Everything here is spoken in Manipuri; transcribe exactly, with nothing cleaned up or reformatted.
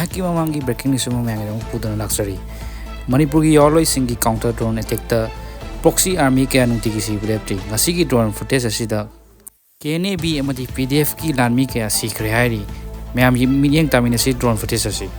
ꯀꯤ ꯃꯃꯥꯡꯒꯤ breaking news ꯑꯃ ꯃꯌꯥꯝꯒꯤꯗꯃꯛ ꯄꯨꯗꯨꯅ ꯂꯥꯛꯆꯔꯤ꯫ ꯃꯅꯤꯄꯨꯔꯒꯤ ꯌꯥꯑꯣꯟꯂꯣꯏꯁꯤꯡꯒꯤ counter drone attackꯇ proxy army ꯀꯌꯥ ꯅꯨꯡꯇꯤꯒꯤ ꯁꯤꯕ ꯂꯦꯞꯇ꯭ꯔꯤ꯫ ꯉꯁꯤꯒꯤ drone footage ꯑꯁꯤꯗ K N A B ꯑꯃꯗꯤ P D Fꯀꯤ ꯂꯥꯟꯃꯤ ꯀꯌꯥ ꯁꯤꯈ꯭ꯔꯦ ꯍꯥꯏꯔꯤ꯫ ꯃꯌꯥꯝ ꯃꯤꯠꯌꯦꯡ ꯇꯥꯃꯤꯟꯅꯁꯤ drone footage ꯑꯁꯤ꯫